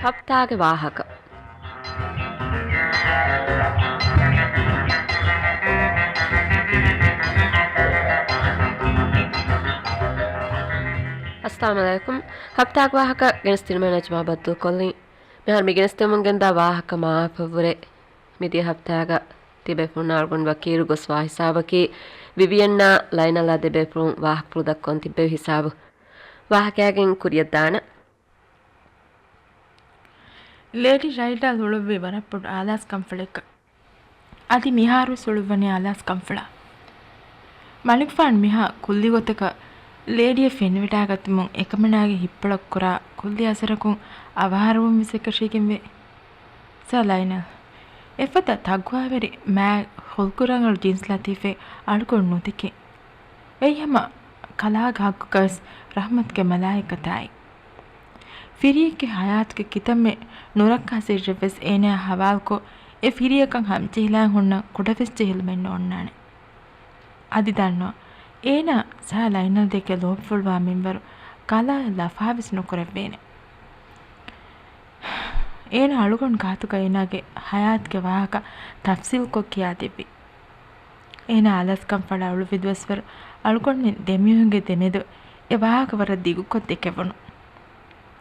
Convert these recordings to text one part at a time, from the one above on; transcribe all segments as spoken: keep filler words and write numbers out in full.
ހަފްތާގެ ވާހަކަ. އައްސަލާމު ޢަލައިކުމް. ހަފްތާގެ ވާހަކަ ގެނެސްދިނުމަށް ނަޖްމާ ބައްދަލުކޮށްލީ. މިހާރު މި ގެނެސްދެމުން ގެންދާ ވާހަކަ މާފަށްވުރެ މިދިޔަ ހަފްތާގަ ތިބޭފުޅުންނާ އަޅުގަނޑު ވަކީލު ގޮސްވާ ހިސާބަކީ، ވިވިއަންނާ ލައިނަލްއާ ދެބޭފުޅުން ވާހަކަފުޅު ދައްކަވަން ތިއްބެވި ހިސާބު. ވާހަކައިގެން ކުރިއަށްދާނަން. ލޭޑީ ރައިޑާ އުޅުއްވީ ވަރަށް ބޮޑު އާލާސް ކަންފަޅެއްގަ. އަދި މިހާރުވެސް އުޅުއްވަނީ އާލާސް ކަންފަޅާ. މަނިކުފާނު މިހާ ކުއްލި ގޮތަކަށް ލޭޑީއަށް ފެނިވަޑާގަތުމުން އެކަމަނާގެ ހިއްޕުޅަށް ކުރާ ކުއްލި އަސަރަކުން އަވަހާރަވުން ވެސް އެކަށީގެންވޭ. ސާ ލައިނަލް، އެފަދަ ތަގުވާވެރި މާތް ހުލްކުރަނގަޅު ޖިންސް ލަތީފެއް އަޅުގަނޑު ނުދެކޭ. އެއީ ހަމަ ކަލާގެ ހައްގުގަވެސް ރަޙްމަތުގެ މަލާއިކަތާއި. ފިރިއެއްގެ ހަޔާތުގެ ކިތަންމެ ނުރައްކާ ސިއްރެއްވެސް އޭނާއާ ހަވާލުކޮށް، އެ ފިރިއަކަށް ހަމަޖެހިލާން ހުންނަ ކުޑަވެސް ޖެހިލުމެއް ނޯންނާނެ. އަދި ދަންނަވާ، އޭނާ ސާ ލައިނަލް ދެކެ ލޯބިފުޅުވާ މިންވަރު ކަލާއަށް ލަފާވެސް ނުކުރެއްވޭނެ. އޭނާ އަޅުގަނޑު ގާތުގަ އޭނާގެ ހަޔާތުގެ ވާހަކަ ތަފްސީލްކޮށް ކިޔާދެއްވި. އޭނާ އާލާސް ކަންފަޅަށް އުޅުއްވި ދުވަސްވަރު އަޅުގަނޑުމެން ދެމީހުންގެ ދެމެދު އެ ވާހަކަ ވަރަށް ދިގުކޮށް ދެކެވުނު.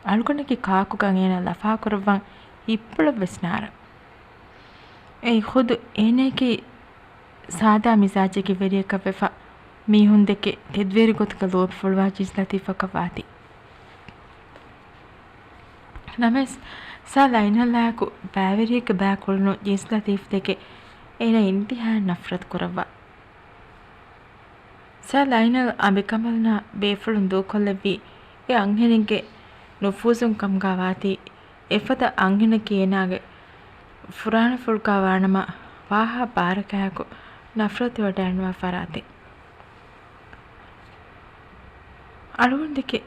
އަޅުގަނޑަކީ ކާކުގަ އޭނާ ލަފާކުރައްވަން ހިއްޕުޅަށްވެސް ނާރަ. އެއީ ޚުދު އޭނައަކީ ސާދާ މިޒާޖެއްގެ ވެރިޔަކަށްވެފަ، މީހުންދެކެ ތެދުވެރި ގޮތުގަ ލޯބިފުޅުވާ ޖިންސް ލަތީފަކަށް ވާތީ. ނަމަވެސް، ސާ ލައިނަލްއާއެކު ބައިވެރިއެއްގެ ބައި ކުޅުނު ޖިންސް ލަތީފް ދެކެ އޭނާ އިންތިހާއަށް ނަފްރަތު ކުރައްވާ. ސާ ލައިނަލް އަނބިކަނބަލުންނާ ބޭފުޅުން ދޫކޮށްލެއްވީ އެ އަންހެނެއްގެ ނުފޫޒުން ކަމުގަ ވާތީ، އެފަދަ އަންހެނަކީ އޭނާގެ ފުރާނަފުޅުގަ ވާނަމަ ވާހާ ބާރަކާއެކު ނަފްރަތުވެވަޑައިގަންނަވާ ފަރާތެއް. އަޅުގަނޑު ދެކެ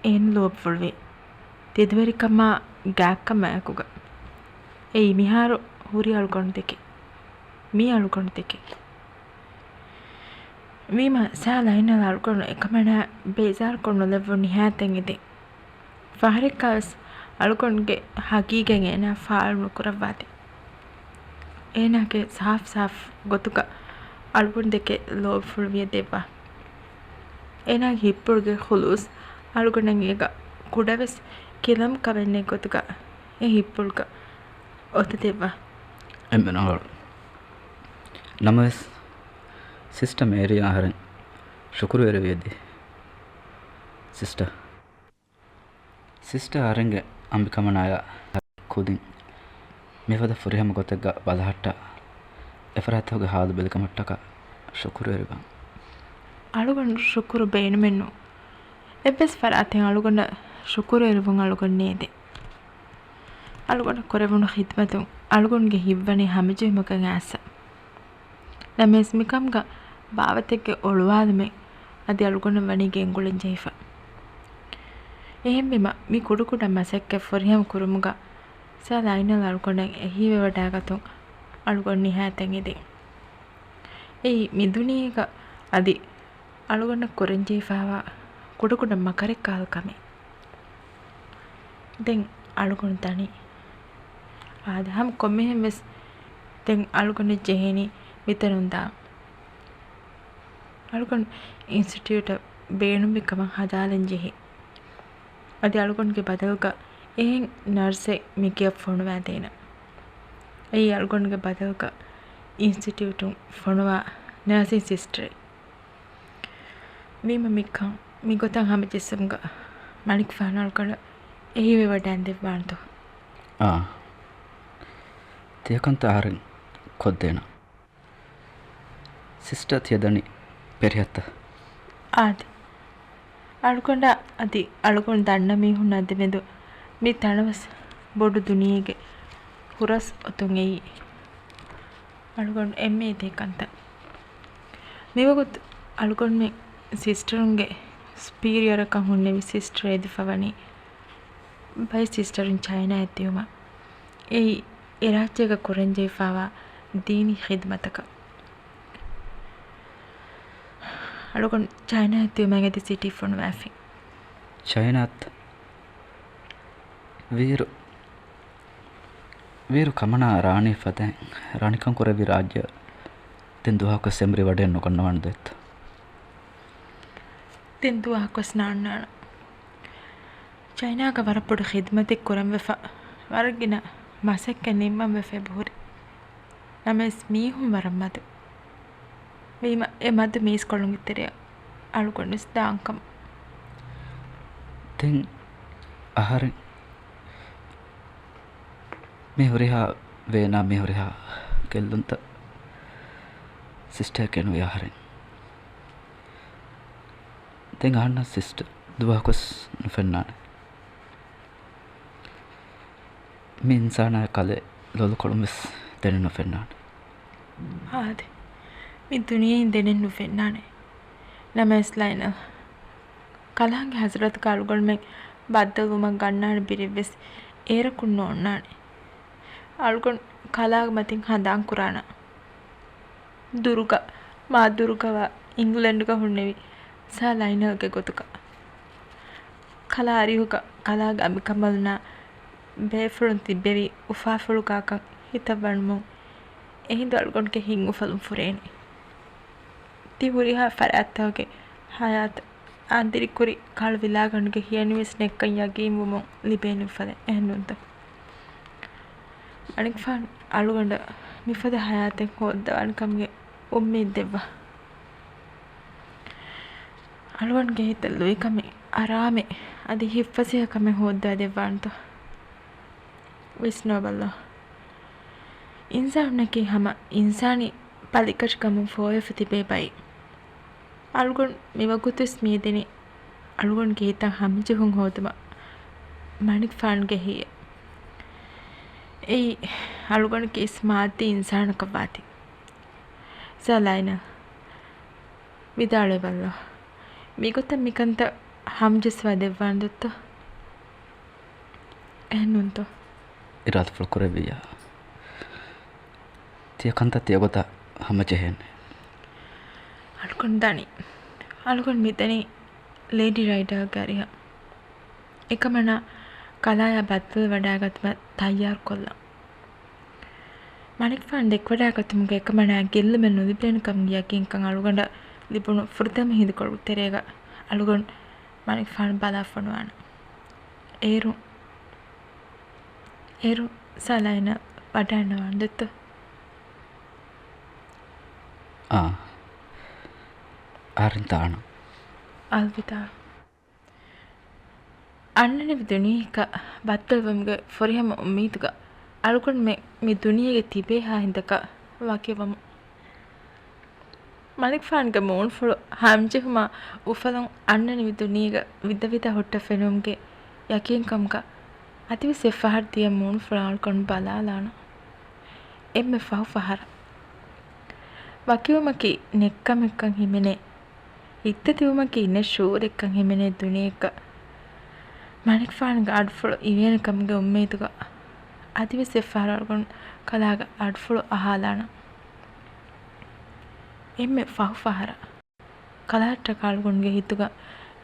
އޭނަ ލޯބިފުޅުވީ ތެދުވެރިކަމާ ގާތްކަމާ އެކުގަ. އެއީ މިހާރު ހުރި އަޅުގަނޑު ދެކެ މި އަޅުގަނޑު ދެކެ. ވީމަ ސާ ލައިނަލް އަޅުގަނޑު އެކަމަނާ ބޭޒާރުކޮށް ނުލެއްވުނު ނިހާތެއް އެދި. ފަހަރެއްކާވެސް އަޅުގަނޑުގެ ހަގީގަތް އޭނާ ފާޅު ނުކުރައްވާތި. އޭނާގެ ސާފް ސާފް ގޮތުގަ އަޅުގަނޑު ދެކެ ލޯބިފުޅުވިޔަ ދެއްވާ. އޭނާގެ ހިއްޕުޅުގެ ޚުލޫސް އަޅުގަނޑަށް އޭގަ ކުޑަވެސް ކިލަނބު ކަމެއް ނެތް ގޮތުގަ އެ ހިއްޕުޅުގަ އޮތަ ދެއްވާ. އެންމެ ރަނގަޅު. ނަމަވެސް، ސިސްޓަ މޭރިޔާ އަހަރެން ޝުކުރުވެރިވިޔަދީ. ސިސްޓަ. ސިސްޓަ އަހަރެންގެ އަނބިކަމަނާޔާ ކުދިން މިފަދަ ފުރިހަމަ ގޮތެއްގަ ބަލަހައްޓާ، އެފަރާތްތަކުގެ ހާލު ބެލިކަމަށްޓަކާ ޝުކުރުވެރިވާން. އަޅުގަނޑު ޝުކުރު ބޭނުމެއްނު. އެއްވެސް ފަރާތެއް އަޅުގަނޑަށް ޝުކުރުވެރިވުން އަޅުގަނޑު ނޭދޭ. އަޅުގަނޑަށް ކުރެވުނު ޚިދްމަތުން އަޅުގަނޑުގެ ހިތްވަނީ ހަމަޖެހުމަކަށް އައިސް. ނަމަވެސް މިކަމުގަ ބާވަތެއްގެ އޮޅުވާލުމެއް އަދި އަޅުގަނޑަށް ވަނީ ގެންގުޅެން ޖެހިފަ. އެހެންވީމަ، މި ކުޑަކުޑަ މަސައްކަތް ފުރިހަމަ ކުރުމުގަ ސާ ލައިނަލް އަޅުގަނޑަށް އެހީވެވަޑައިގަތުން އަޅުގަނޑު ނިހާޔަތަށް އެދެން. އެއީ މި ދުނިޔޭގަ އަދި އަޅުގަނޑަށް ކުރަންޖެހިފައިވާ ކުޑަކުޑަ މަކަރެއްކަހަލަ ކަމެއް. ދެން އަޅުގަނޑު ދަނީ. އާދެ، ހަމަ ކޮންމެހެން ވެސް ދެން އަޅުގަނޑަށް ޖެހޭނީ މިތަނުން ދާން. އަޅުގަނޑު އިންސްޓިޓިއުޓަށް ބޭނުންވި ކަމަށް ހަދާލަން ޖެހޭ. އަދި އަޅުގަނޑުގެ ބަދަލުގަ އެހެން ނަރްސެއް މިގެއަށް ފޮނުވާދޭނަން. އެއީ އަޅުގަނޑުގެ ބަދަލުގަ އިންސްޓިޓިއުޓުން ފޮނުވާ ނަރސިން ސިސްޓަރެއް. ވީމަ މިކަން މިގޮތަށް ހަމަޖެއްސުމުގަ މަނިކުފާނު އަޅުގަނޑަށް އެހީވެވަޑައިން ދެއްވާނެތޯ؟ އާ. ތިޔަކަންތައް އަހަރެން ކޮށްދޭނަން. ސިސްޓަ ތިޔަ ދަނީ ޕެރިހައްތަ؟ އާދެ. އަޅުގަނޑާ އަދި އަޅުގަނޑު ދަންނަ މީހުންނާ ދެމެދު މި ތަނަވަސް ބޮޑު ދުނިޔޭގެ ހުރަސް އޮތުން އެއީ. އަޅުގަނޑު އެންމެ އެދޭ ކަންތައް. މިވަގުތު އަޅުގަނޑުމެން ސިސްޓަރުންގެ ސްޕީރިއަރަކަށް ހުންނެވި ސިސްޓަރ އެދިފަ ވަނީ ބައެއް ސިސްޓަރުން ޗައިނާއަށް ދިޔުމަށް. އެއީ އެ ރާއްޖޭގަ ކުރަންޖެހިފައިވާ ދީނީ ޚިދްމަތަކަށް. އަޅުގަނޑު ޗައިނާއަށް ދިޔުމަށް އެދި ސިޓީ ފޮނުވާފި. ޗައިނާއަށްތަ؟ ވީއިރު ވީރު ކަމަނާ ރާނީ ފަދައިން ރަނިކަން ކުރެއްވި ރާއްޖެއަށް ދެން ދުވަހަކުވެސް އެނބުރި ވަޑައެއް ނުގަންނަވާނެ ދޯ އެއްތަ؟ ދެން ދުވަހަކުވެސް ނާންނާނަން. ޗައިނާގަ ވަރަށް ބޮޑު ޚިދްމަތެއް ކުރަންވެފަ، ވަރަށް ގިނަ މަސައްކަތް ނިންމަންވެފަ އެބަހުރި. ނަމަވެސް މީހުން ވަރަށް މަދު. ވީމަ އެ މަދު މީސްކޮޅުންގެ ތެރެއަށް އަޅުގަނޑުވެސް ދާންކަމަށް. ދެން އަހަރެން މި ހުރިހާ ވޭނާ މި ހުރިހާ ގެއްލުންތައް ސިސްޓަރ ކެނުވި އަހަރެން. ދެން އަހަންނަށް ސިސްޓަރ ދުވަހަކުވެސް ނުފެންނާނެ. މި އިންސާނާ ކަލޭ ލޮލުކޮޅުން ވެސް ދެނެއް ނުފެންނާނެ. އާދެ، މި ދުނިޔެއިން ދެނެއް ނުފެންނާނެ. ނަމަވެސް ލައިނަލް، ކަލާނގެ ހަޒްރަތުގަ އަޅުގަނޑުމެން ބައްދަލުވުމަށް ގަންނާނެ ބިރެއްވެސް އޭރަކުން ނޯންނާނެ. އަޅުގަނޑު ކަލާގެ މަތިން ހަނދާން ކުރާނަން. ދުރުގަ، މާ ދުރުގަވާ އިންގްލެންޑުގަ ހުންނެވި ސާ ލައިނަލްގެ ގޮތުގަ. ކަލާ އަރިހުގަ ކަލާގެ އަނބިކަނބަލުންނާ ބޭފުޅުން ތިއްބެވި އުފާފުޅުގާކަން ހިތަށް ވަނުމުން އެހިނދު އަޅުގަނޑުގެ ހިތް އުފަލުން ފުރޭނެ. ތި ހުރިހާ ފަރާތްތަކުގެ ހަޔާތަށް އަނދިރިކުރި ކަޅު ވިލާގަނޑުގެ ހިޔަނިވެސް ނެއްކަން ޔަގީންވުމުން ލިބޭނެ އުފަލެއް އެހެންނޫންތަ؟ މަނިކުފާނު އަޅުގަނޑަށް މިފަދަ ހަޔާތެއް ހޯއްދަވާނެ ކަމުގެ އުއްމީދު ދެއްވާ. އަޅުގަނޑުގެ ހިތަށް ލުއިކަމެއް، އަރާމެއް، އަދި ހިތްފަސޭހަ ކަމެއް ހޯއްދަވާ ދެއްވާނެތޯ؟ ވިސްނަވާބައްލަ. އިންސާނުންނަކީ ހަމަ އިންސާނީ ބަލިކަށިކަމުން ފޯވެފަ ތިބޭ ބައެއް. އަޅުގަނޑު މިވަގުތުވެސް މިއެދެނީ އަޅުގަނޑުގެ ހިތަށް ހަމަޖެހުން ހޯދުމަށް މަނިކުފާނުގެ ހިތް. އެއީ އަޅުގަނޑުގެ އިސް މާއްދީ އިންސާނަކަށް ވާތީ. ސާ ލައިނަލް، ވިދާޅުވެބައްލަ. މިގޮތަށް މިކަންތައް ހަމަޖެއްސަވާ ދެއްވާނެ ދޯ އެއްތަ؟ އެހެންނޫންތޯ؟ އިރާދަފުޅު ކުރެއްވިއްޔާ. ތިޔަ ކަންތައް ތިޔަ ގޮތަށް ހަމަޖެހޭނެ. އަޅުގަނޑު ދަނީ. އަޅުގަނޑު މިދަނީ ލޭޑީ ރައިޑާގެ އަރިހަށް. އެކަމަނާ ކަލާޔާ ބައްދަލުވަޑައިގަތުމަށް ތައްޔާރުކޮށްލަން. މަނިކުފާނު ދެކިވަޑައިގަތުމުގަ އެކަމަނާ ގެއްލުމެއް ނުލިބޭނެ ކަމުގެ ޔަގީންކަން އަޅުގަނޑަށް ލިބުނު ފުރަތަމަ ހިނދުކޮޅުގެ ތެރޭގަ އަޅުގަނޑު މަނިކުފާނު ބަލާ ފޮނުވާނަން. އޭރު، އޭރު ސާ ލައިނަލް ވަޑައިންނަވާނެ ދޯ އެއްތަ؟ އާ. އަހަރެން ތާނަން. އަލްވިދާ. އަންނަނިވި ދުނިޔެއަކަށް ބައްދަލުވުމުގެ ފުރިހަމަ އުއްމީދުގަ އަޅުގަނޑުމެން މި ދުނިޔޭގަ ތިބޭހާ ހިނދަކަށް ވަކިވަމުން. މަނިކުފާނުގެ މޫނުފުޅު ހަމަޖެހުމާ އުފަލުން އަންނަނިވި ދުނިޔޭގަ ވިދަވިދަ ހުއްޓަ ފެނުމުގެ ޔަގީންކަމުގަ އަދިވެސް އެއްފަހަރު ދިޔަ މޫނުފުޅަށް އަޅުގަނޑު ބަލާލާނަން. އެންމެ ފަހު ފަހަރަށް. ވަކިވުމަކީ ނެއްކަމެއްކަން ހިމެނޭ. ހިތްދަތިވުމަކީ ނެތް ޝުޢޫރެއްކަން ހިމެނޭ ދުނިޔެއަކަށް. މަނިކުފާނުގެ އަޑުފުޅު އިވޭނެ ކަމުގެ އުއްމީދުގަ އަދިވެސް އެއްފަހަރު އަޅުގަނޑު ކަލާގެ އަޑުފުޅު އަހާލާނަން. އެންމެ ފަހު ފަހަރަށް. ކަލާއަށްޓަކާ އަޅުގަނޑުގެ ހިތުގަ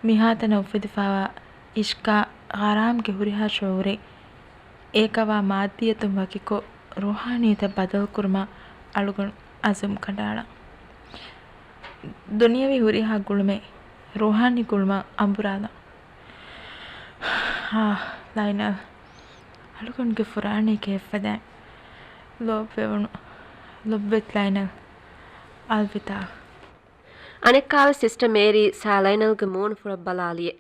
މިހާތަނަށް އުފެދިފާވާ އިޝްޤާ، ޣަރާމްގެ ހުރިހާ ޝުޢޫރެއް އޭގަވާ މާއްދިއްޔަތުން ވަކިކޮށް، ރޫޙާނިއްޔަތަށް ބަދަލުކުރުމަށް އަޅުގަނޑު ޢަޒުމް ކަނޑައަޅަން. ދުނިޔަވީ ހުރިހާ ގުޅުމެއް ރޫޙާނީ ގުޅުމަށް އަނބުރާލަން. ހާ، ލައިނަލް. އަޅުގަނޑުގެ ފުރާނައިގެ އެއްފަދައިން ލޯބިވެވުނު ލޮބުވެތި ލައިނަލް. އަލްވިދާ. އަނެއްކާވެސް ސިސްޓަ މޭރީ ސާ ލައިނަލްގެ މޫނުފުޅަށް ބަލާލިއެ.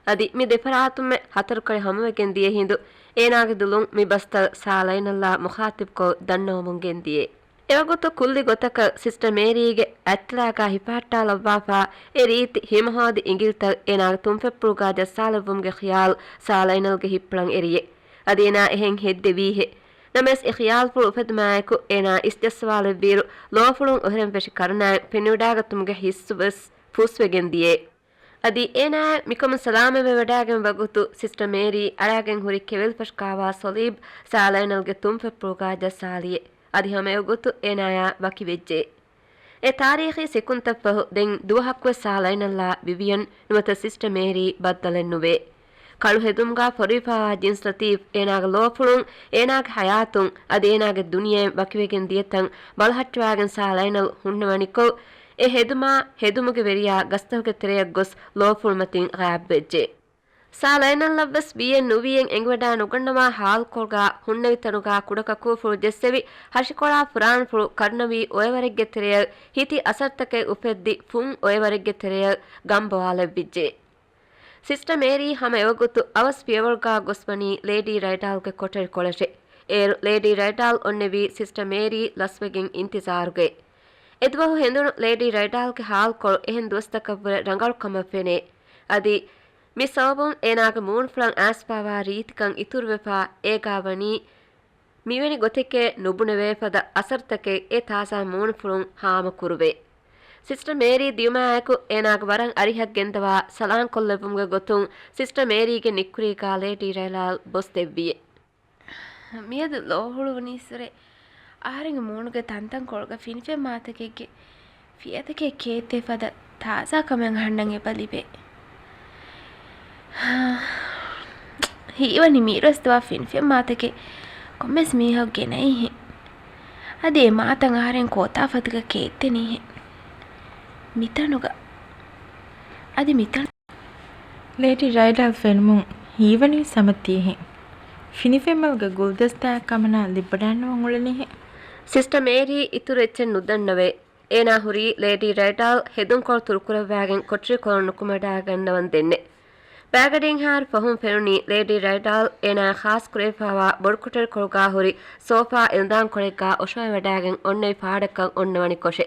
އަދި މި ދެފަރާތުންމެ ހަތަރުކައި ހަމަވެގެން ދިޔަ ހިނދު އޭނާގެ ދުލުން މި ބަސްތައް ސާ ލައިނަލްއާ މުޚާތިބްކޮށް ދަންނަވަމުން ގެންދިޔޭ. އެވަގުތު ކުއްލި ގޮތަކަށް ސިސްޓަ މޭރީގެ އަތްތަޅާގާ ހިފަހައްޓާލައްވާފާ އެ ރީތި ހިމަހޯދި އިނގިލިތައް އޭނާގެ ތުންފަތްޕުޅުގާ ޖައްސާލެއްވުމުގެ ޚިޔާލު ސާ ލައިނަލްގެ ހިތްޕުޅަށް އެރިއެ. އަދި އޭނާ އެހެން ހެއްދެވީހެއް. ނަމަވެސް އެ ޚިޔާލުފުޅު އުފެދުމާއެކު އޭނާ އިސްޖައްސަވާލެއްވިއިރު ލޯފުޅުން އޮހެރެން ފެށި ކަރުނައިން ފެނިވަޑާގަތުމުގެ ހިއްސުވެސް ފުސްވެގެން ދިޔޭ. އަދި އޭނާއަށް މިކަމުން ސަލާމަތްވެ ވަޑާގެން ވަގުތު ސިސްޓަ މޭރީ އަޅާގެން ހުރި ކެވެލިފަށި ކާވާ ސޮލީބް ސާ ލައިނަލްގެ ތުންފަތްޕުޅުގާ ޖައްސާލިއެ. އަދި ހަމައެގޮތު އޭނާޔާ ވަކިވެއްޖެ. އެ ތާރީޚީ ސިކުންތައް ފަހު ދެން ދުވަހަކުވެސް ސާ ލައިނަލްއާ ވިވިޔަން ނުވަތަ ސިސްޓަ މޭރީ ބައްދަލެއް ނުވޭ. ކަޅު ހެދުމުގަ ފޮރުވިފައިވާ ޖިންސް ލަތީފް އޭނާގެ ލޯފުޅުން، އޭނާގެ ހަޔާތުން އަދި އޭނާގެ ދުނިޔެއިން ވަކިވެގެން ދިޔަތަން ބަލަހައްޓަވާގެން ސާ ލައިނަލް ހުންނަވަނިކޮށް، އެ ހެދުމާ ހެދުމުގެ ވެރިޔާ ގަސްތަކުގެ ތެރެޔަށް ގޮސް ލޯފުޅުމަތިން ޣާއިބުވެއްޖެ. ސާ ލައިނަލްއަށްވެސް ވީއެއް ނުވީއެއް އެނގިވަޑާ ނުގަންނަވާ ހާލުކޮޅުގަ ހުންނެވި ތަނުގަ ކުޑަކަކޫފުޅު ޖެއްސެވި، ހަށިކޮޅާ ފުރާނަފުޅު ކަރުނަވީ އޮއެވަރެއްގެ ތެރެޔަށް ހިތި އަސަރުތަކެއް އުފެއްދި، ފުން އޮއެވަރެއްގެ ތެރެޔަށް ގަނބޮވާލެއްވިއްޖެ. ސިސްޓަ މޭރީ ހަމަ އެވަގުތު އަވަސް ފިޔަވަޅުގަ ގޮސްވަނީ ލޭޑީ ރައިޑާލްގެ ކޮޓަރިކޮޅަށެ. އޭރު ލޭޑީ ރައިޑާލް އޮންނެވީ ސިސްޓަ މޭރީ ލަސްވެގެން އިންތިޒާރުގައި. އެދުވަހު ހެނދުނު ލޭޑީ ރައިޑާލްގެ ހާލުކޮޅު އެހެން ދުވަސްތަކަށްވުރެ ރަނގަޅު ކަމަށް ފެނޭ. އަދި މި ސަބަބުން އޭނާގެ މޫނުފުޅަށް އައިސްފައިވާ ރީތިކަން އިތުރުވެފަ އޭގާ ވަނީ މިވެނި ގޮތެކޭ ނުބުނެވޭފަދަ އަސަރުތަކެއް އެ ތާޒާ މޫނުފުޅުން ހާމަކުރުވޭ. ސިސްޓަ މޭރީ ދިޔުމާއެކު އޭނާގެ ވަރަށް އަރިހަށް ގެންދަވާ ސަލާންކޮށްލެއްވުމުގެ ގޮތުން ސިސްޓަ މޭރީގެ ނިއްކުރީގާ ލޭޑީ ރައިޑާލް ބޮސް ދެއްވިއޭ. މިއަދު ލޯހުޅުވުނީއްސުރެ އަހަރެންގެ މޫނުގެ ތަންތަންކޮޅުގަ ފިނިފެންމާތަކެއްގެ ފިޔަތަކެއް ކޭތެ ފަދަ ތާޒާ ކަމެއް އަހަންނަށް އެބަ ލިބޭ. ހީވަނީ މީރުވެސް ދުވާ ފިނިފެންމާތަކެއް ކޮންމެސް މީހަކު ގެނައީހެއް. އަދި އެ މާތަން އަހަރެން ކޯތާފަތުގަ ކޭއްތެނީހެއް. މިތަނުގަ. އަދި މިތަނު. ލޭޑީ ރައިޑާލް ފެނުމުން ހީވަނީ ސަމަތީހެއް. ފިނިފެންމަލުގެ ގުލްދަސްތާއެއް ކަމަނާ ލިބިވަޑައިންނަވަން އުޅެނީހެއް. ސިސްޓަ މޭރީ އިތުރު އެއްޗެއް ނުދަންނަވޭ. އޭނާ ހުރީ ލޭޑީ ރައިޑާލް ހެދުންކޮޅު ތުރުކުރައްވާގެން ކޮޓަރިކޮޅު ނުކުމެވަޑައިގަންނަވަން ދެންނެ. ބައިގަޑިއެއްހާއިރު ފަހުން ފެނުނީ ލޭޑީ ރައިޑާލް އޭނާ ޚާއްސަކުރެވިފައިވާ ބޮޑުކޮޓަރިކޮޅުގާ ހުރި ސޯފާ އެލްދާންކޮޅެއްގާ އޮށޯވެވަޑައިގެން އޮންނެވި ފާޑަކަށް އޮންނަވަނިކޮށެ.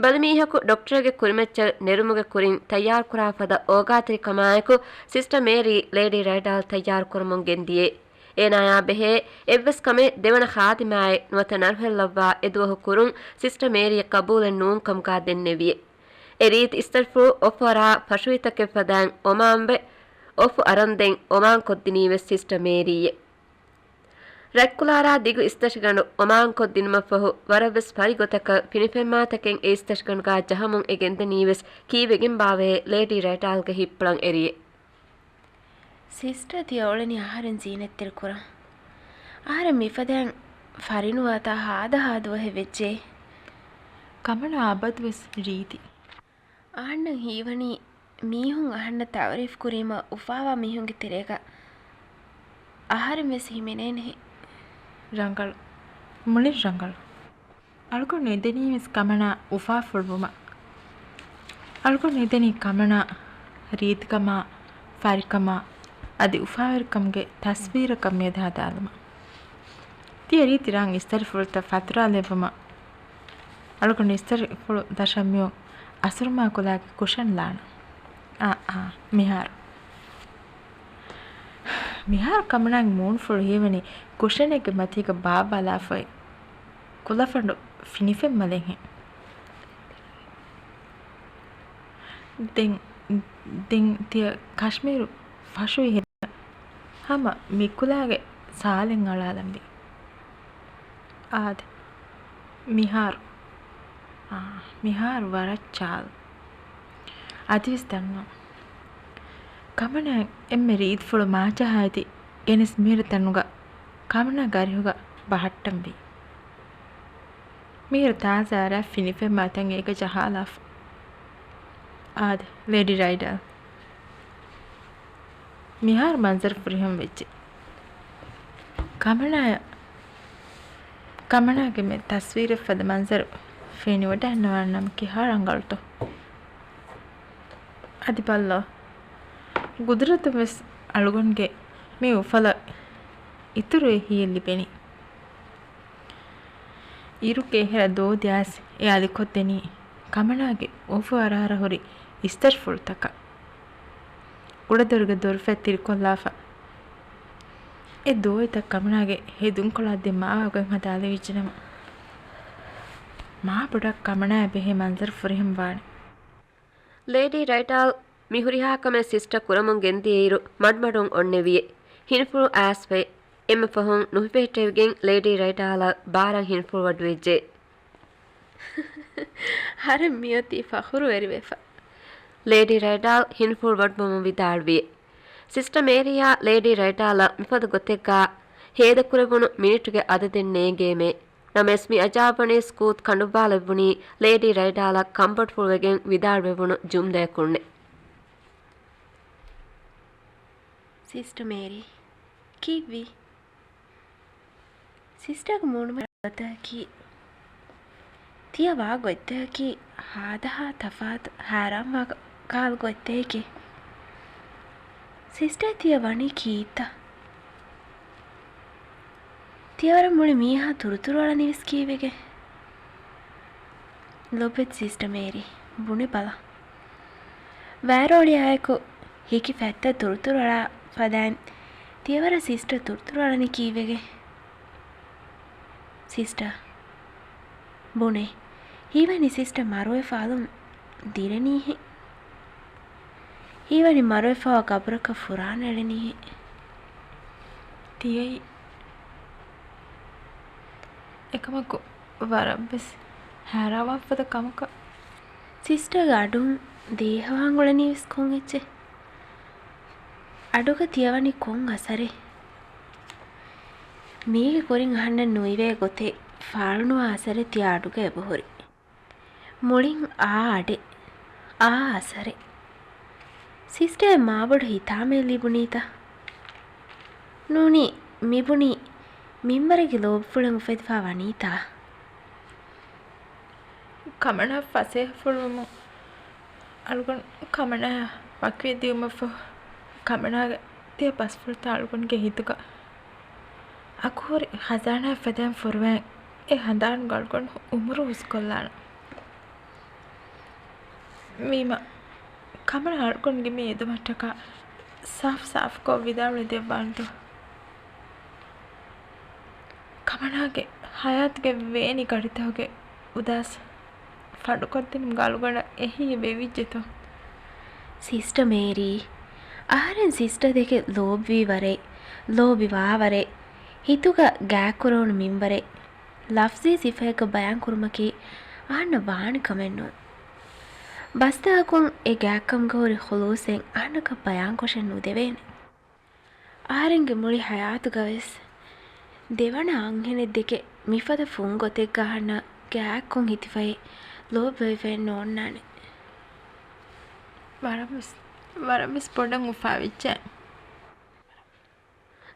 ބަލިމީހަކު ޑޮކްޓަރެއްގެ ކުރިމައްޗަށް ނެރުމުގެ ކުރިން ތައްޔާރުކުރާ ފަދަ އޯގާތެރިކަމާއެކު ސިސްޓަ މޭރީ ލޭޑީ ރައިޑާލް ތައްޔާރުކުރަމުން ގެންދިޔޭ. އޭނާޔާ ބެހޭ އެއްވެސް ކަމެއް ދެވަނަ ޚާދިމާއެއް ނުވަތަ ނަރުހެއްލައްވާ އެދުވަހު ކުރުން ސިސްޓަ މޭރީ ޤަބޫލެއް ނޫންކަމުގާ ދެންނެވިއެ. އެ ރީތި އިސްތަށިފުޅު އޮފުއަރާ ފަށުވިތަކެއް ފަދައިން އޮމާންވެ، އޮފު އަރަންދެން އޮމާން ކޮށްދިނީވެސް ސިސްޓަ މޭރީއެ. ރަތްކުލާރާ ދިގު އިސްތަށިގަނޑު އޮމާންކޮށްދިނުމަށްފަހު ވަރަށްވެސް ފަރި ގޮތަކަށް ފިނިފެންމާތަކެއް އެ އިސްތަށިގަނޑުގާ ޖަހަމުން އެ ގެންދަނީވެސް ކީއްވެގެންބާވޭ ލޭޑީ ރައިޑާލްގެ ހިތްޕުޅަށް އެރިއެ. ސިސްޓަ ތިޔަ އުޅެނީ އަހަރެން ޒީނަތްތެރި ކުރަން. އަހަރެން މިފަދައިން ފަރިނުވާތާ ހާދަހާ ދުވަހެއް ވެއްޖެ. ކަމަނާ އަބަދުވެސް ރީތި. އަހަންނަށް ހީވަނީ މީހުން އަހަންނަށް ތައުރީފް ކުރީމަ އުފާވާ މީހުންގެ ތެރޭގަ އަހަރެން ވެސް ހިމެނޭނެހެން. ރަނގަޅު. މުޅިން ރަނގަޅު. އަޅުގަނޑު އެދެނީވެސް ކަމަނާ އުފާފުޅުވުމަށް. އަޅުގަނޑު އެދެނީ ކަމަނާ ރީތިކަމާ، ފަރިކަމާ، އަދި އުފާވެރިކަމުގެ ތަސްވީރަކަށް މިއަދު ހަދާލުމަށް. ތިޔަ ރީތި ރަން އިސްތަށިފުޅުތައް ފަތުރާލެއްވުމަށް. އަޅުގަނޑު އިސްތަށިފުޅު ދަށަށް މިއޮތް އަސުރުމާ ކުލާގެ ކުޝަން ލާނަން. އާ، އާ، މިހާރު. މިހާރު ކަމަނާގެ މޫނުފުޅު ހީވަނީ ކުޝަނެއްގެ މަތީގަ ބާއްވާލާފައި ކުލަފަނޑު ފިނިފެންމަލެއްހެން. ދެން، ދެން ތިޔަ ކަޝްމީރު ފަށުވި ހެދި ހަމަ މިކުލާގެ ސާލެއް އަޅާލަންވީ. އާދެ. މިހާރު. އާ، މިހާރު ވަރަށް ޗާލު. އަދިވެސް ދަންނަ. ކަމަނާ އެންމެ ރީތިފުޅު މާޖަހާ އެދި ގެނެސް މިހިރަ ތަނުގަ ކަމަނާގެ އަރިހުގަ ބަހައްޓަންވީ. މިހިރަ ތާޒާ ރަތް ފިނިފެންމާތަން އޭގަ ޖަހާލާފަ. އާދެ، ލޭޑީ ރައިޑާލް. މިހާރު މަންޒަރު ފުރިހަމަ ވެއްޖެ. ކަމަނާ، ކަމަނާގެ މި ތަސްވީރެއް ފަދަ މަންޒަރު ފެނިވަޑައިންނަވާނަމަ ކިހާ ރަނގަޅުތޯ. އަދި ބައްލޯ. ގުދުރަތުން ވެސް އަޅުގަނޑުގެ މި އުފަލަށް އިތުރު އެހީއެއް ލިބެނީ. އިރުގެ އެހެރަ ދޯ ދިޔާސް އެ އަލިކޮށްދެނީ ކަމަނާގެ އޮފު އަރާރަ ހުރި އިސްތަށިފުޅުތަކަށް. ކުޑަދޮރުގެ ދޮރުފަތް ތިރިކޮށްލާފަ. އެ ދޯއިތައް ކަމަނާގެ ހެދުންކޮޅާ ދެ މާވާ ގޮތް ހަދާލެވިއްޖެނަމަ، މާ ބޮޑަށް ކަމަނާއަށް ބެހޭ މަންޒަރު ފުރިހަމަ ވާނެ. ލޭޑީ ރައިޑާލް މި ހުރިހާ ކަމެއް ސިސްޓަ ކުރަމުން ގެންދިޔައިރު މަޑުމަޑުން އޮންނެވިއެ. ހިނިފުޅު އައިސްފައި. އެންމެ ފަހުން ނުހިފެހެއްޓެވިގެން ލޭޑީ ރައިޑާލަށް ބާރަށް ހިނިފުޅު ވަޑުވެއްޖެ. ހަރެން މިއޮތީ ފަޚުރުވެރިވެފަ. ލޭޑީ ރައިޑާލް ހިނިފުޅު ވަޑުވަމުން ވިދާޅުވިއެ. ސިސްޓަ މޭރީއާ ލޭޑީ ރައިޑާލަށް މިފަދަ ގޮތެއްގަ ހޭދަކުރެވުނު މިނިޓުގެ އަދަދެއް ނޭނގޭމޭ. ނަމަވެސް މި އަޖާއިބުވަނީ ސްކޫތް ކަނޑުއްވާލެއްވުނީ ލޭޑީ ރައިޑާލަށް ކަނބޮޑުފުޅުވެގެން ވިދާޅުވެވުނު ޖުމްލަޔަކުންނޭ. ސިސްޓަ މޭރީ، ކީއްވީ؟ ސިސްޓަރގެ މޫނުމަތި ގޮތަކީ، ތިޔަ ވާ ގޮތްތަކަކީ ހާދަހާ ތަފާތު ހައިރާންވާ ކަހަލަ ގޮތްތަކެކޭ. ސިސްޓަރ ތިޔަ ވަނީ ކީއްތަ؟ ތިޔަ ވަރަށް މުޅި މީހާ ތުރުތުރު އަޅަނީވެސް ކީއްވެގެން؟ ލޯބިވެތި ސިސްޓަ މޭރީ، ބުނެބަލަ. ވައިރޯޅިއާއެކު ހިކި ފަތްތައް ތުރުތުރު އަޅާ ފަދައިން ތިޔަވަރަށް ސިސްޓަ ތުރުތުރު އަޅަނީ ކީއްވެގެން؟ ސިސްޓަ ބުނޭ، ހީވަނީ ސިސްޓަ މަރުވެފަ އަލުން ދިރެނީހެން. ހީވަނީ މަރުވެފަވާ ގަބުރަކަށް ފުރާނަ އެޅެނީހެން. ތިޔައީ އެކަމަކު ވަރަށްވެސް ހައިރާންވާފަދަ ކަމަކަށް. ސިސްޓަރގެ އަޑުން ދޭހަވާން އުޅެނީވެސް ކޮން އެއްޗެއް؟ އަޑުގަ ތިޔަވަނީ ކޮން އަސަރެއް؟ މީގެ ކުރިން އަހަންނަށް ނުއިވޭ ގޮތެއް، ފާޅުނުވާ އަސަރެއް ތިޔަ އަޑުގަ އެބަހުރި. މުޅިން އާ އަޑެއް، އާ އަސަރެއް. ސިސްޓައަށް މާބޮޑު ހިތާމައެއް ލިބުނީތަ؟ ނޫނީ، މިބުނީ މިންވަރެއްގެ ލޯބިފުޅެއް އުފެދިފާ ވަނީތާ؟ ކަމަނާ ފަސޭހަފުޅުވުމުން އަޅުގަނޑު ކަމަނާއާ ވަކިވެ ދިއުމަށްފަހު، ކަމަނާގެ ތިޔަ ބަސްފުޅުތައް އަޅުގަނޑުގެ ހިތުގަ އަގުހުރި ޚަޒާނާއެއް ފަދައިން ފޮރުވައި އެ ހަނދާނުގަ އަޅުގަނޑު އުމުރު ހުސްކޮށްލާނަން. ވީމަ، ކަމަނާ އަޅުގަނޑުގެ މި އެދުމަށްޓަކާ ސާފު ސާފުކޮށް ވިދާޅުވެ ދެއްވާނެތޯ؟ ކަމަނާގެ ހަޔާތުގެ ވޭނި ގަޑިތަކުގެ އުދާސް ފަނޑުކޮށްދިނުމުގަ އަޅުގަނޑަށް އެހީ ވެވިއްޖެތޯ؟ ސިސްޓަ މޭރީ، އަހަރެން ސިސްޓަ ދެކެ ލޯބިވީ ވަރެއް، ލޯބިވާ ވަރެއް، ހިތުގަ ގާތްކުރެވުނު މިންވަރެއް ލަފްޒީ ސިފައެއްގަ ބަޔާންކުރުމަކީ އަހަންނަށް ވާނެ ކަމެއް ނޫން. ބަސްތަކަކުން އެ ގާތްކަމުގަ ހުރި ޚުލޫސެއް އަހަންނަކަށް ބަޔާންކޮށެއް ނުދެވޭނެ. އަހަރެންގެ މުޅި ހަޔާތުގަވެސް ދެވަނަ އަންހެނެއް ދެކެ މިފަދަ ފުން ގޮތެއްގަ އަހަންނަށް ގާތްކޮށް ހިތިފައި ލޯބިވެފައެއް ނޯންނާނެ. ވަރަށްވެސް، ވަރަށްވެސް ބޮޑަށް އުފާވެއްޖެ.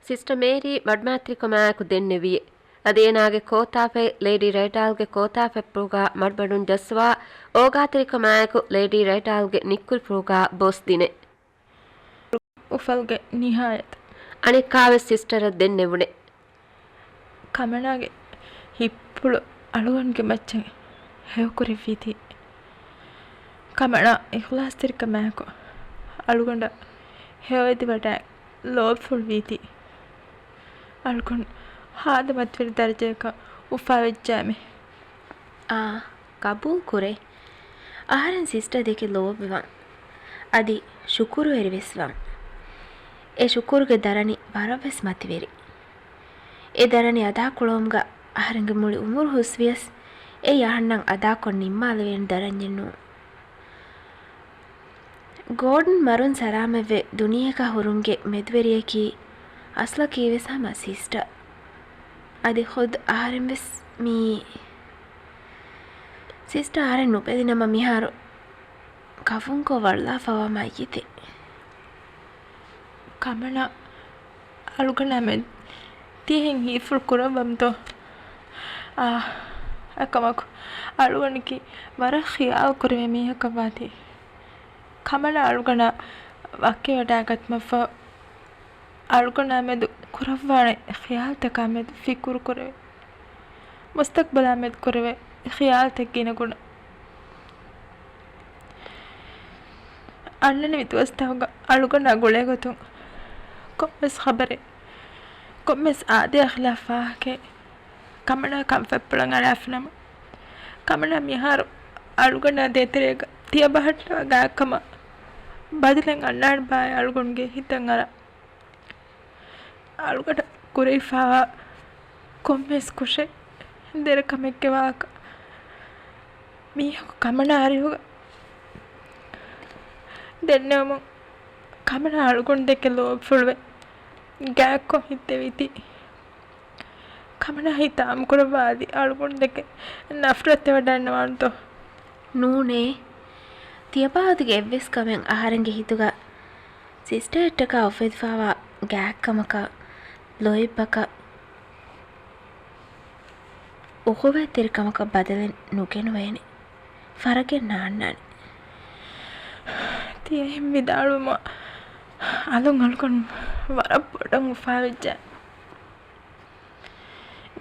ސިސްޓަ މޭރީ މަޑުމައިތިރިކަމާއެކު ދެންނެވިއެ. އަދި އޭނާގެ ކޯތާފަތް ލޭޑީ ރައިޑާލްގެ ކޯތާފަތްޕުޅުގަ މަޑުމަޑުން ޖައްސަވާ، އޯގާތެރިކަމާއެކު ލޭޑީ ރައިޑާލްގެ ނިއްކުރިފުޅުގަ ބޮސް ދިނެ. އުފަލުގެ ނިހާޔަތަށް އަނެއްކާވެސް ސިސްޓަރަށް ދެންނެވުނެ. ކަމަނާގެ ހިތްޕުޅު އަޅުގަނޑުގެ މައްޗަށް ހެޔޮކުރެއްވީތީ. ކަމަނާ އިޚްލާޞްތެރިކަމާއެކު އަޅުގަނޑަށް ހެޔޮއެދިވަޑައި ލޯބިފުޅުވީތީ. އަޅުގަނޑު ހާދަ މަތިވެރި ދަރަޖަޔަކަށް އުފާވެއްޖައިމެ. އާ، ގަބޫލުކުރޭ. އަހަރެން ސިސްޓަ ދެކެ ލޯބިވަން. އަދި ޝުކުރުވެރިވެސް ވަން. އެ ޝުކުރުގެ ދަރަނި ވަރަށްވެސް މަތިވެރި. އެ ދަރަނި އަދާކުޅަވުމުގަ އަހަރެންގެ މުޅި އުމުރު ހުސްވިޔަސް، އެއީ އަހަންނަށް އަދާކޮށް ނިންމާލެވޭނެ ދަރަންޏެއް ނޫން. ގޯޑަން މަރުން ސަލާމަތްވެ ދުނިޔެއަކާ ހުރުމުގެ މެދުވެރިޔަކީ އަސްލަކީވެސް ހަމަ ސިސްޓަ. އަދި ޚުދު އަހަރެންވެސް މިއީ. ސިސްޓަ އަހަރެން ނުބެލިނަމަ މިހާރު ކަފުންކޮށް ވަޅުލާފަވާ މައްޔިތެއް. ކަމަނާ އަޅުގަނޑާމެދު ތިހެން ހީފުޅު ކުރައްވަމުތޯ؟ އާ، އެކަމަކު އަޅުގަނޑަކީ ވަރަށް ޚިޔާލު ކުރެވޭ މީހަކަށްވާތީ. ކަމަނާ އަޅުގަނޑާ ވަކިވަޑައިގަތުމަށްފަހު، އަޅުގަނޑާމެދު ކުރައްވާނެ ޚިޔާލުތަކާމެދު ފިކުރު ކުރެވޭ. މުސްތަޤްބަލާމެދު ކުރެވޭ ޚިޔާލުތައް ގިނަގުނަ. އަންނަނިވި ދުވަސްތަކުގަ އަޅުގަނޑާ ގުޅޭގޮތުން ކޮންމެސް ޚަބަރެއް، ކޮންމެސް އާދަޔާ ޚިލާފް ވާހަކައެއް ކަމަނާ ކަންފަތްޕުޅަށް އަރާފިނަމަ، ކަމަނާ މިހާރު އަޅުގަނޑާ ދޭތެރޭގަ ތިޔަބަހައްޓަވާ ގާތްކަމަށް ބަދަލެއް އަންނާނެބާއޭ އަޅުގަނޑުގެ ހިތަށް އަރާ. އަޅުގަނޑަށް ކުރެވިފާވާ ކޮންމެސް ކުށެއް ދެރަ ކަމެއްގެ ވާހަކަ މީހަކު ކަމަނާ އަރިހުގަ ދެންނެވުމުން ކަމަނާ އަޅުގަނޑު ދެކެ ލޯބިފުޅުވެ ގާތްކޮށް ހިތެވިތީ. ކަމަނާ ހިތާމަކުރައްވާ އަދި އަޅުގަނޑު ދެކެ ނަފްރަތް ވަޑައިންނަވާންތޯ؟ ނޫނޭ. ތިޔަބާވަތުގެ އެއްވެސް ކަމެއް އަހަރެންގެ ހިތުގަ ސިސްޓަރއަށްޓަކާ އުފެދިފާވާ ގާތްކަމަކަށް، ލޯތްބަކަށް، އުޚުވަތްތެރިކަމަކަށް ބަދަލެއް ނުގެނުވޭނެ. ފަރަގެއް ނާންނާނެ. ތިޔަ އެހެން ވިދާޅުވުމަށް އަލުން އަޅުގަނޑު ވަރަށް ބޮޑަށް އުފާވެއްޖެ.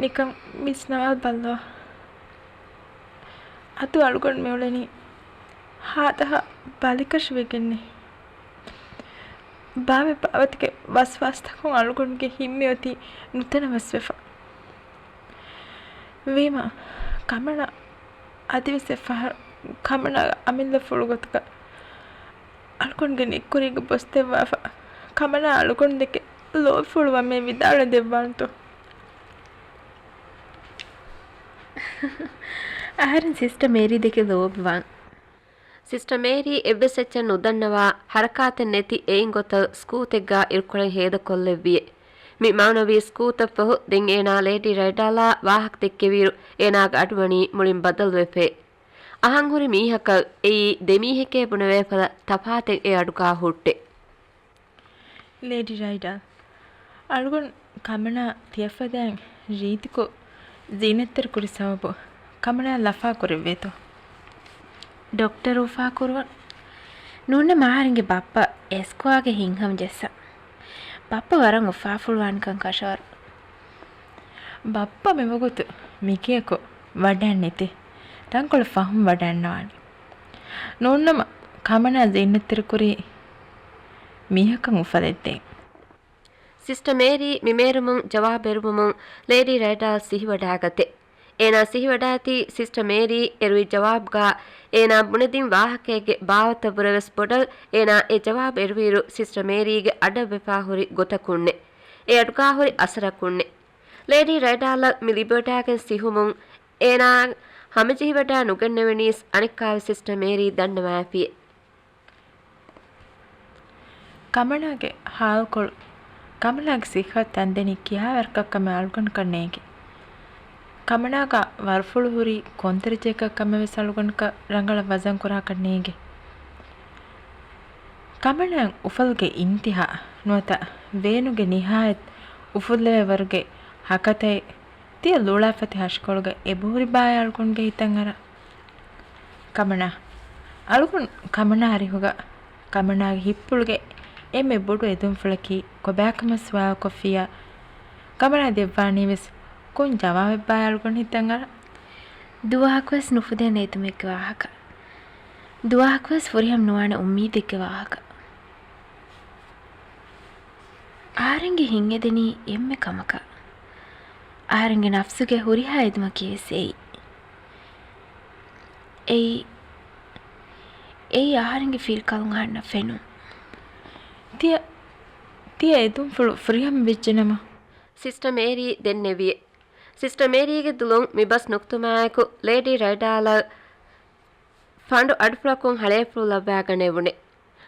ނިކަން ވިސްނަވާލަބަލަ. އަދު އަޅުގަނޑު މިއުޅެނީ ހާދަހާ ބަލިކަށިވެގެންނޭ. ބާވެ ބާވަތުގެ ވަސްވާސްތަކުން އަޅުގަނޑުގެ ހިތް މިއޮތީ ނުތަނަވަސްވެފަ. ވީމާ، ކަމަނާ އަދިވެސް އެއްފަހަރު ކަމަނާގެ އަމިއްލަފުޅު ގޮތުގަ އަޅުގަނޑުގެ ނިއްކުރީގެ ބޮސް ދެއްވާފަ، ކަމަނާ އަޅުގަނޑު ދެކެ ލޯބިފުޅުވަމޭ ވިދާޅުވެ ދެއްވާންތޯ؟ އަހަރެން ސިސްޓަ މޭރީ ދެކެ ލޯބިވާން. ސިސްޓަ މޭރީ އެއްވެސް އެއްޗެއް ނުދަންނަވާ، ހަރަކާތެއް ނެތި އެއިން ގޮތަށް ސްކޫލްތެއްގަ އިރުކޮޅެއް ހޭދަކޮށްލެއްވިއެ. މި މައުނަވީ ސްކޫލްތައް ފަހު ދެން އޭނާ ލޭޑީ ރައިޑާލާ ވާހަކަ ދެއްކެވިއިރު، އޭނާގެ އަޑު ވަނީ މުޅިން ބަދަލުވެފައި. އަހަން ހުރި މީހަކަށް އެއީ ދެ މީހެކޭ ބުނެވޭ ފަދަ ތަފާތެއް އެ އަޑުގާ ހުއްޓެ. ލޭޑީ ރައިޑާލް، އަޅުގަނޑު ކަމަނާ ތިޔަފަދައިން ރީތިކޮށް ޒީނަތްތެރި ކުރި ސަބަބު ކަމަނާ ލަފާ ކުރެއްވޭތޯ؟ ޑޮކްޓަރު އުފާކުރުވަން. ނޫންނަމަ އަހަރެންގެ ބައްޕަ އެސްކޮއާގެ ހިތްހަމަ ޖައްސަން. ބައްޕަ ވަރަށް އުފާފުޅުވާނެކަން ކަށަވަރު. ބައްޕަ މިވަގުތު މިގެއަކު ވަޑައިން ނެތޭ. ތަންކޮޅެއް ފަހުން ވަޑައިންނަވާނެ. ނޫންނަމަ ކަމަނާ ޒީނަތްތެރިކުރީ މީހަކަށް އުފަލެއްދޭން. ސިސްޓަ މޭރީ މި މޭރުމުން ޖަވާބު އެރުވުމުން ލޭޑީ ރައިޑާލް ސިހިވަޑާގަތޭ. އޭނާ ސިހިވަޑާތީ ސިސްޓަ މޭރީ އެރުވި ޖަވާބުގަ އޭނާ ބުނެދިން ވާހަކައެއްގެ ބާވަތަށްވުރެވެސް ބޮޑަށް އޭނާ އެ ޖަވާބު އެރުވިއިރު ސިސްޓަ މޭރީގެ އަޑަށްވެފާ ހުރި ގޮތަކުންނެ. އެ އަޑުގާ ހުރި އަސަރަކުންނެ. ލޭޑީ ރައިޑާލަށް މި ލިބިވަޑާގެން ސިހުމުން އޭނާ ހަމަޖެހިވަޑާ ނުގެންނެވެނީސް އަނެއްކާވެސް ސިސްޓަ މޭރީ ދަންނަވައިފިއެ. ކަމަނާގެ ހާލުކޮޅު، ކަމަނާގެ ސިއްހަތު ތަންދެނީ ކިހާވަރަކަށް ކަމެއް އަޅުގަނޑަކަށް ނޭނގެ. ކަމަނާގަ ވަރުފުޅު ހުރީ ކޮންތަރަޖައަކަށް ކަމެއް ވެސް އަޅުގަނޑަކަށް ރަނގަޅަށް ވަޒަން ކުރާކަށް ނޭނގެ. ކަމަނާ އުފަލުގެ އިންތިހާ ނުވަތަ ވޭނުގެ ނިހާޔަތް އުފުއްލެވޭ ވަރުގެ ހަކަތައެއް ތިޔަ ލޫޅާފަތި ހަށިކޮޅުގަ އެބަހުރި ބާއޭ އަޅުގަނޑުގެ ހިތަށް އަރާ. ކަމަނާ. އަޅުގަނޑު ކަމަނާ އަރިހުގަ ކަމަނާގެ ހިތްޕުޅުގެ އެންމެ ބޮޑު އެދުންފުޅަކީ ކޮބާކަމަށް ސުވާލުކޮށްފިއްޔާ، ކަމަނާ ދެއްވާނީވެސް ކޮން ޖަވާބެއްބާ އަޅުގަނޑު ހިތަށް އަރާ؟ ދުވަހަކުވެސް ނުފުދޭނެ އެދުމެއްގެ ވާހަކަ. ދުވަހަކުވެސް ފުރިހަމަ ނުވާނެ އުއްމީދެއްގެ ވާހަކަ. އަހަރެންގެ ހިތް އެދެނީ އެންމެ ކަމަކަށް. އަހަރެންގެ ނަފްސުގެ ހުރިހާ އެދުމަކީވެސް އެއީ. އެއީ، އެއީ އަހަރެންގެ ފިރިކަލުން އަހަންނަށް ފެނުން. ތިޔަ، ތިޔަ އެދުންފުޅު ފުރިހަމަ ވެއްޖެނަމަ. ސިސްޓަ މޭރީ ދެންނެވިއެ. ސިސްޓަ މޭރީގެ ދުލުން މި ބަސް ނުކުތުމާއެކު ލޭޑީ ރައިޑާލަށް ފަނޑު އަޑުފުޅަކުން ހަޅޭފުޅު ލައްވާގަނެވުނެ.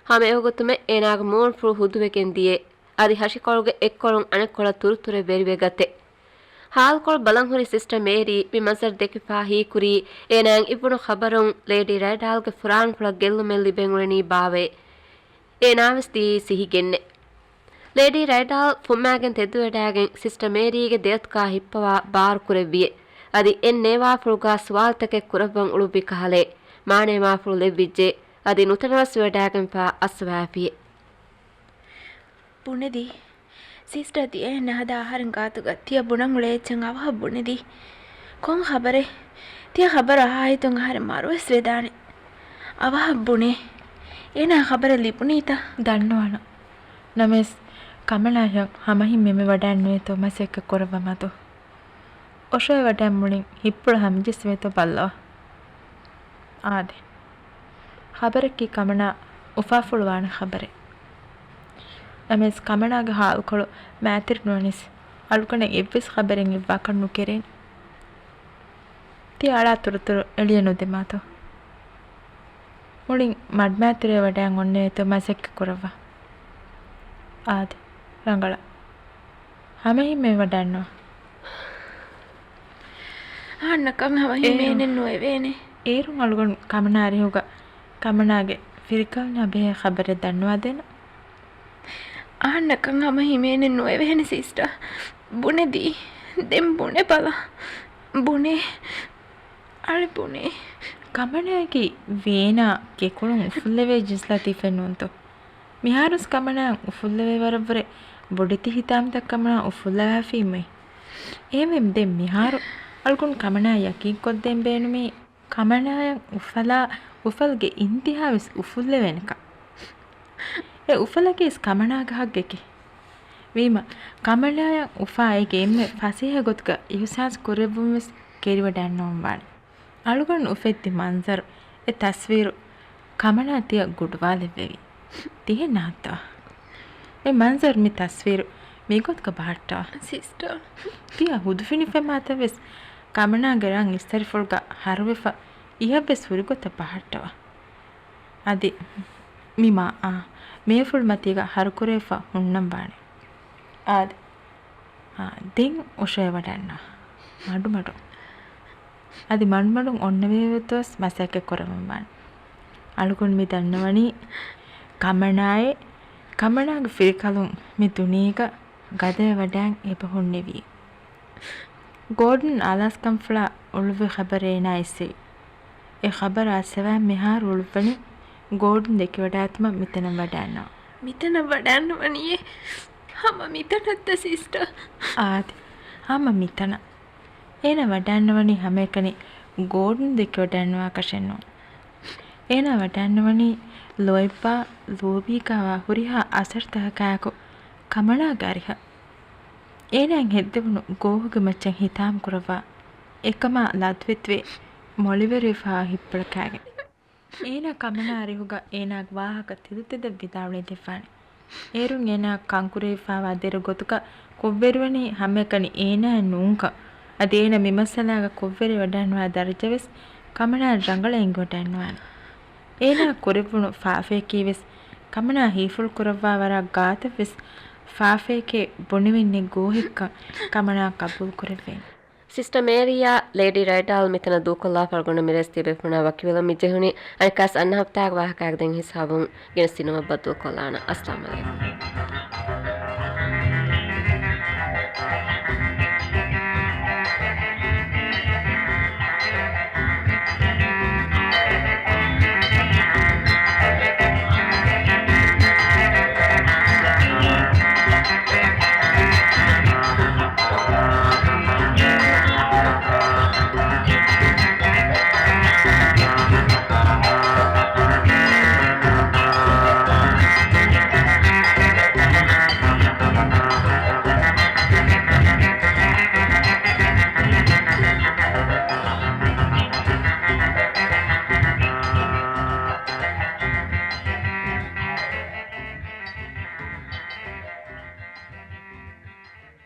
ހަމައެވަގުތުމެ އޭނާގެ މޫނުފުޅު ހުދުވެގެން ދިޔަ. އަދި ހަށިކޮޅުގެ އެއްކޮޅުން އަނެއްކޮޅަށް ތުރުތުރެއް ވެރިވެގަތެ. ހާލުކޮޅު ބަލަން ހުރި ސިސްޓަ މޭރީ މި މަންޒަރު ދެކިފާ ހީކުރީ، އޭނާއަށް އިއްވުނު ޚަބަރުން ލޭޑީ ރައިޑާލްގެ ފުރާނަފުޅަށް ގެއްލުމެއް ލިބެން އުޅެނީ ބާވައޭ. އޭނާވެސް ދިޔައީ ސިހިގެންނެ. ލޭޑީ ރައިޑާލް ފުއްމާގެން ތެދުވެޑާގެން ސިސްޓަ މޭރީގެ ދެއަތުގާ ހިއްޕަވާ ބާރު ކުރެއްވިއެ. އަދި އެއް ނޭވާފުޅުގާ ސުވާލުތަކެއް ކުރައްވަން އުޅުއްވި ކަހަލައެއް މާނޭވާފުޅު ލެއްވިއްޖެ. އަދި ނުތަނަވަސްވެވެޑާގެންފާ އައްސަވާފިއެ. ބުނެދީ، ސިސްޓަ ތިޔަ ނަހަދާ އަހަރެން ގާތުގަ ތިޔަ ބުނަން އުޅޭ އެއްޗެއް އަވަހަށް ބުނެދީ. ކޮން ޚަބަރެއް؟ ތިޔަ ޚަބަރު އަހާ ހިތުން އަހަރެން މަރުވެސް ވެދާނެ. އަވަހަށް ބުނޭ. އޭނާ ޚަބަރެއް ލިބުނީތަ؟ ދަންނަވާނަން. ނަމަވެސް، ކަމަނާ ހަމަހިމެން މި ވަޑައިން ނުވޭތޯ މަސައްކަތް ކުރައްވާ މަދު. އޮށޯވެ ވަޑައިން މުޅިން ހިއްޕުޅަށް ހަމަޖެއްސެވޭތޯ ބައްލަވާ. އާދެ. ޚަބަރަކީ ކަމަނާ އުފާފުޅުވާނެ ޚަބަރެއް. ނަމަވެސް ކަމަނާގެ ހާލުކޮޅު މާތިރި ނުވަނީސް އަޅުގަނޑަށް އެއްވެސް ޚަބަރެއް އިއްވާކަށް ނުކެރޭނެ. ތި އަޅާ ތުރުތުރު އެޅިޔަ ނުދެމާތޯ. މުޅިން މަޑުމައިތިރޭ ވަޑައިން އޮންނެވޭތޯ މަސައްކަތް ކުރައްވާ. އާދެ، ރަނގަޅަށް. ހަމަ ހިމޭވަޑަންނަ. އަހަންނަކަށް ހަމަ ހިމޭނެއް ނުވެވޭނެ. އޭރުން އަޅުގަނޑު ކަމަނާ އަރިހުގަ ކަމަނާގެ ފިރިކަލުންނާ ބެހޭ ޚަބަރެއް ދަންނަވާދޭނަ. އަހަންނަކަށް ހަމަ ހިމޭނެއް ނުވެވޭނެ ސިސްޓަ. ބުނެދީ. ދެން ބުނެބަލަ. ބުނޭ. އަޅެ ބުނޭ. ކަމަނާގެ ވޭނާ ގެކޮޅުން އުފުއްލެވޭ ޖިންސް ލަތީފެއް ނޫންތޯ؟ މިހާރުސް ކަމަނާ އުފުއްލެވޭ ވަރަށްވުރެ ބޮޑެތި ހިތާމަތައް ކަމަނާ އުފުއްލަވާފީމޭ. އެހެންވެ ދެން މިހާރު އަޅުގަނޑު ކަމަނާ ޔަޤީންކޮށްދޭން ބޭނުމީ ކަމަނާޔަށް އުފަލާ، އުފަލުގެ އިންތިހާވެސް އުފުއްލެވޭނެކަން. އެ އުފަލަކީވެސް ކަމަނާގެ ހައްގެކޭ. ވީމަ، ކަމަނާޔަށް އުފާ އޭގެ އެންމެ ފަސޭހަ ގޮތުގަ އިހުސާސް ކުރެއްވުންވެސް ކެރިވަޑައިންނަވަންވާނެ. އަޅުގަނޑު އުފެއްދި މަންޒަރު، އެ ތަސްވީރު ކަމަނާ ތިޔަ ގުޑުވާލެއްވެވި. ތިހެން ނާއްތާ. މި މަންޒަރު މި ތަސްވީރު މިގޮތުގަ ބަހައްޓަވާ. ސިސްޓަރ. ތިޔަ ހުދުފިނިފެން މާތަވެސް ކަމަނާގެ ރަން އިސްތަރިފުޅުގަ ހަރުވެފަ އިހަށްވެސް ހުރިގޮތަށް ބަހައްޓަވާ. އަދި މި މާ، އާ، މޭފުޅު މަތީގަ ހަރުކުރެވިފަ ހުންނަން ވާނެ. އާދެ. އާ، ދެން އޮށޯވަޑަންނަ. މަޑުމަޑު. އަދި މަޑުމަޑުން އޮންނަ ވީވެތޯސް މަސައްކަތް ކުރަމުން ވާނެ. އަޅުގަނޑު މި ދަންނަވަނީ ކަމަނާއޭ، ކަމަނާގެ ފިރިކަލުން މި ދުނިޔޭގަ ގަދަވެވަޑައިން އެބަ ހުންނެވި. ގޯޑަން އާލާސްކަންފުޅާ އުޅުއްވި ޚަބަރެއް އޭނާ އެއްސެވި. އެ ޚަބަރު އައްސަވާ މިހާރު އުޅުއްވަނީ ގޯޑަން ދެކެވަޑާތުމަށް މިތަނަށް ވަޑައިންނަވާ. މިތަނަށް ވަޑައިންނަވަނީއޭ؟ ހަމަ މިތަނަށްތަ ސިސްޓަރ؟ އާދެ، ހަމަ މިތަނަށް. އޭނާ ވަޑައިންނަވަނީ ހަމައެކަނި ގޯޑަން ދެކެވަޑައިންނަވާކަށެއް ނޫން. އޭނާ ވަޑައިންނަވަނީ ލޯތްބާ ލޯބީގައިވާ ހުރިހާ އަސަރުތަކަކާއެކު ކަމަނާގެ އަރިހަށް. އޭނާއަށް ހެއްދެވުނު ގޯހުގެ މައްޗަށް ހިތާމަކުރައްވާ، އެކަމާ ލަދުވެތިވެ މޮޅިވެރިވެފައިވާ ހިތްޕުޅަކާގެން. އޭނާ ކަމަނާ އަރިހުގަ އޭނާގެ ވާހަކަ ތެދުތެދަށް ވިދާޅުވެދެއްވާނެ. އޭރުން އޭނާ ކަންކުރެވިފައިވާ ދެރަ ގޮތުގަ ކޮށްވެރިވަނީ ހަމައެކަނި އޭނާއެއް ނޫންކަން، އަދި އޭނާ މި މައްސަލާގަ ކޮށްވެރިވަޑައިންނަވާ ދަރަޖަވެސް ކަމަނާއަށް ރަނގަޅަށް އެނގިވަޑައިންނަވާނެ. އޭނާ ކުރެއްވުނު ފާފަޔަކީވެސް ކަމަނާ ހީފުޅު ކުރައްވާ ވަރަށް ގާތަށްވެސް ފާފަޔަކޭ ބުނެވެން ނެތް ގޯހެއްކަން ކަމަނާ ޤަބޫލު ކުރެއްވޭނެ. ސިސްޓަރ މޭރިއާ، ލޭޑީ ރައިޑާލް މިތަނަށް ދޫކޮށްލާފަ އަޅުގަނޑަށް މިރޭސް ތިޔަބޭފުޅުންނާ ވަކިވެލަން މިޖެހުނީ. އަނެއްކާސް އަންނަ ހަފްތާގެ ވާހަކައިގަ ދެން ހިސާބުން ގެނެސްދިނުމަށް ބައްދަލުކޮށްލާނަން. އައްސަލާމް އަލައިކުމް.